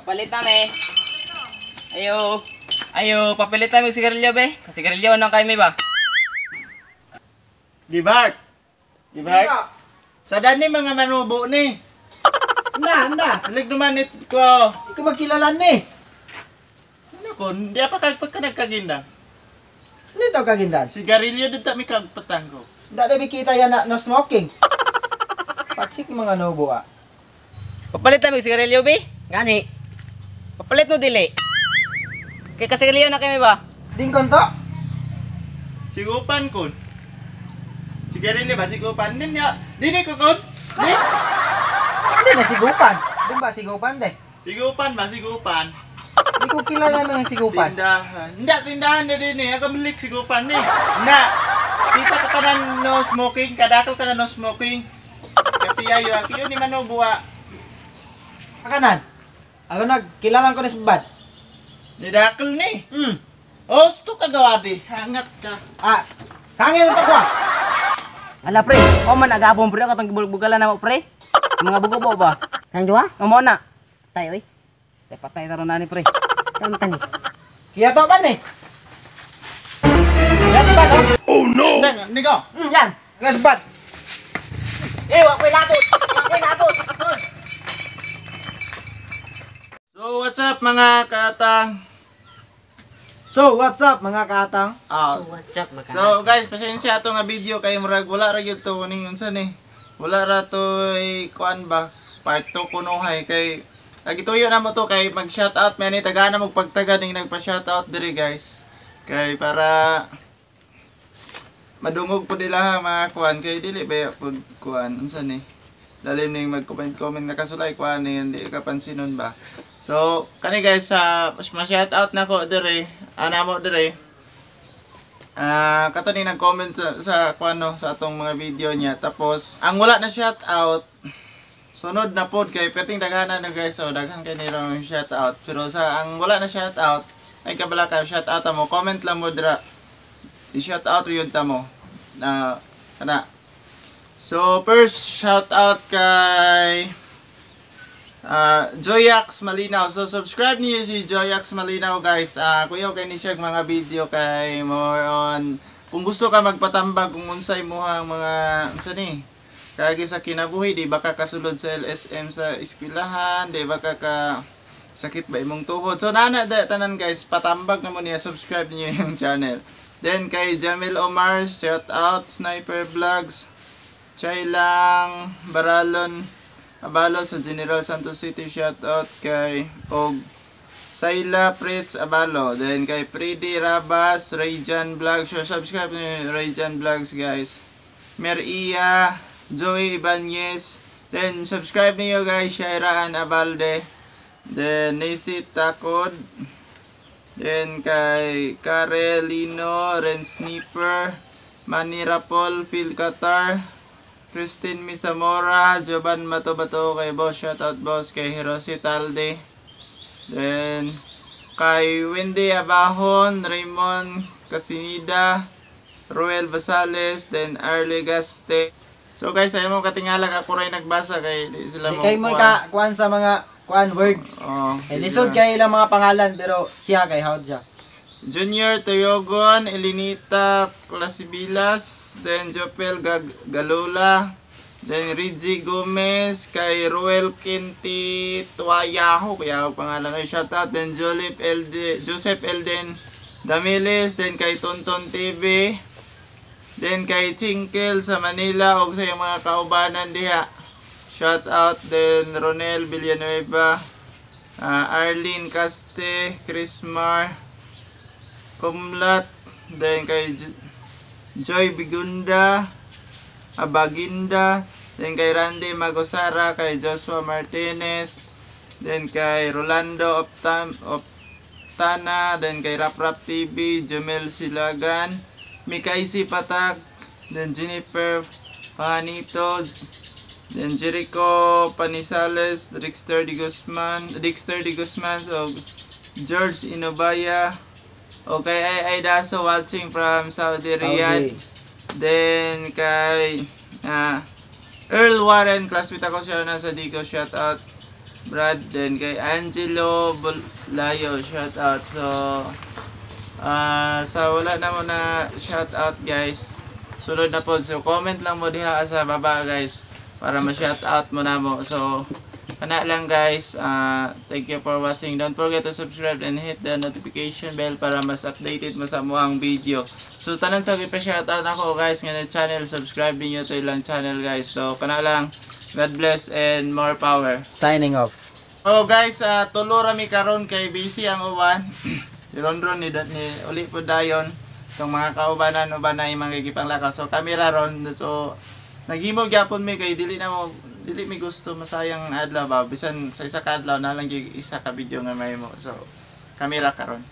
Papalit nami. Ayo. Ayo, papilit nami sigarilyo be. Sigarilyo nang kay mi ba? Gibart. Gibart. Sa dani mga manubo ni. Anda, anda. Halig naman it ko. Di ko magkilala ni. Ano ko, hindi pa kag pagka nagkaginda. Hindi to kagindan. Sigarilyo dito mi kag patanggo. Hindi tayo kita yan na no smoking. Patsik mga nubo ah. Papalit nami sigarilyo be. Gani. Papalit mo dili. Kay kasigarilyo na kay mi ba? Dingkon to? Sigupan kun. Sigarilyo ba sigupan ninyo? Dili ko kun. Di. Hindi na sigupan. Doon ba sigupan de? Sigupan ba sigupan? Hindi ko kilala ng sigupan. Tindahan. Hindi, tindahan na din eh. Ako milik sigupan ni. Na. Kita ka ka na no smoking. Kadakol ka na no smoking. Kapiyayo. Akiyo ni manubo ah. Akanan. Ako nagkilalan ko ni sa bad. Nidakol ni. Osto kagawa di. Hangat ka. Ah, kangin na to ko ah. Ala pre, o man agabon pre katong gibulbugalan na mo pre. Mga bugo ba? Kang duha? Amo na. Tayo oy. Tay patay taron na ni pre. Tamtan ni. Kaya to ba ni? Yan si bad oh. Hindi, nigo. Yan. Yan si bad. Eh, wa koy labot. Wa koy labot. So, what's up mga kaatang? So, what's up mga kaatang? Ah, So what's up mga so guys, pasensya ato nga video kay murag wala ra gyud to ning unsa ni. Wala ra to eh, kuan ba part 2 kunuhay kay agituyo na mo to kay mag shout out man ni tagana mo pagtaga ning nagpa shout out diri guys. Kay para madungog po nila ha, mga kuan kay dili ba pud kuan unsa ni. Lalim ning mag-comment comment nakasulay kuan ni hindi ka pansinon ba. So kani guys sa ma-shout out na ko diri ana mo diri. Ah, kato ni nag-comment sa kuano sa atong mga video niya. Tapos ang wala na shout out sunod na pod kay peting daghanan na guys. So daghan kay nila ang shout out. Pero sa ang wala na shout out ay kabala ka shout out mo, comment lang mo dira. I-shout out yun ta mo. Na kana. So first shout out kay Joyax Malinaw. So subscribe niyo si Joyax Malinaw guys. Ah, kuya kay ni siya mga video kay more on kung gusto ka magpatambag kung unsay muhang mga unsa ni kagi sa kinabuhi, di ba ka kasulod sa LSM sa eskwelahan, di ba ka ka sakit ba imong tuhod. So nana da tanan guys, patambag na mo niya, subscribe niyo yung channel. Then kay Jamil Omar, shout out Sniper Vlogs, Chailang Baralon Abalo sa General Santos City, shout out kay og Sayla Fritz Abalo. Then kay Pridi Rabas, Rayjan Vlogs. So subscribe niyo Rayjan Vlogs guys. Meria, Joey Ibanez. Then subscribe niyo guys Shairaan Abalde. Then Nisi Takod. Then kay Karelino, Ren Snipper, Manny Rapol, Phil Qatar, Christine Misamora, Jovan Matobato, kay boss, shoutout boss, kay Hiroshi Talde. Then, kay Wendy Abahon, Raymond Casinida, Ruel Basales, then Arlie Gaste. So guys, ayaw mo katingala ako rin nagbasa kay di sila Di kay mo ka kuan sa mga kuan words. Oh, Eh, lisod kay ilang mga pangalan pero siya kay howd siya. Junior Toyogon, Elinita Clasibilas, then Jopel Galola, then Reggie Gomez, kay Ruel Quinti Tuayaho, kaya ako pangalan ay shout out, then Jolip LD, Joseph Elden Damiles, then kay Tonton TV, then kay Chinkel sa Manila, og sa iyang mga kaubanan diha. Shout out, then Ronel Villanueva, Arlene Caste, Chris Mar, Kumlat, then kay Joy Bigunda, Abaginda, then kay Randy Magosara, kay Joshua Martinez, then kay Rolando Optana, then kay Rap Rap TV, Jumel Silagan, Mikaisi Patak, then Jennifer Panito, then Jericho Panisales, Dexter De Guzman, so George Inobaya. Okay, ay Daso watching from Saudi, Riyadh. Then kay Earl Warren, classmate ako siya nasa Digo, shout out. Brad, then kay Angelo Bulayo, shout out. So sa wala na mo na shout out, guys. Sunod na po. So comment lang mo diha sa baba, guys, para ma-shout out mo na mo. So kana lang, guys. Thank you for watching. Don't forget to subscribe and hit the notification bell para mas updated mo sa amoang video. So tanan sa ipa-shout out ako, guys, nga na channel, subscribe niyo to ilang channel, guys. So kana lang. God bless and more power. Signing off. Oh guys, tulo ra mi karon kay busy ang uban. Si Ronron ni uli po dayon tong mga kaubanan uban na imang gipanglakaw. So kamera ron, so naghimo gyapon mi kay dili na mo dili mi gusto masayang adlaw ba, bisan sa isa ka adlaw na lang gyud isa ka video nga mahimo. So kamera karon.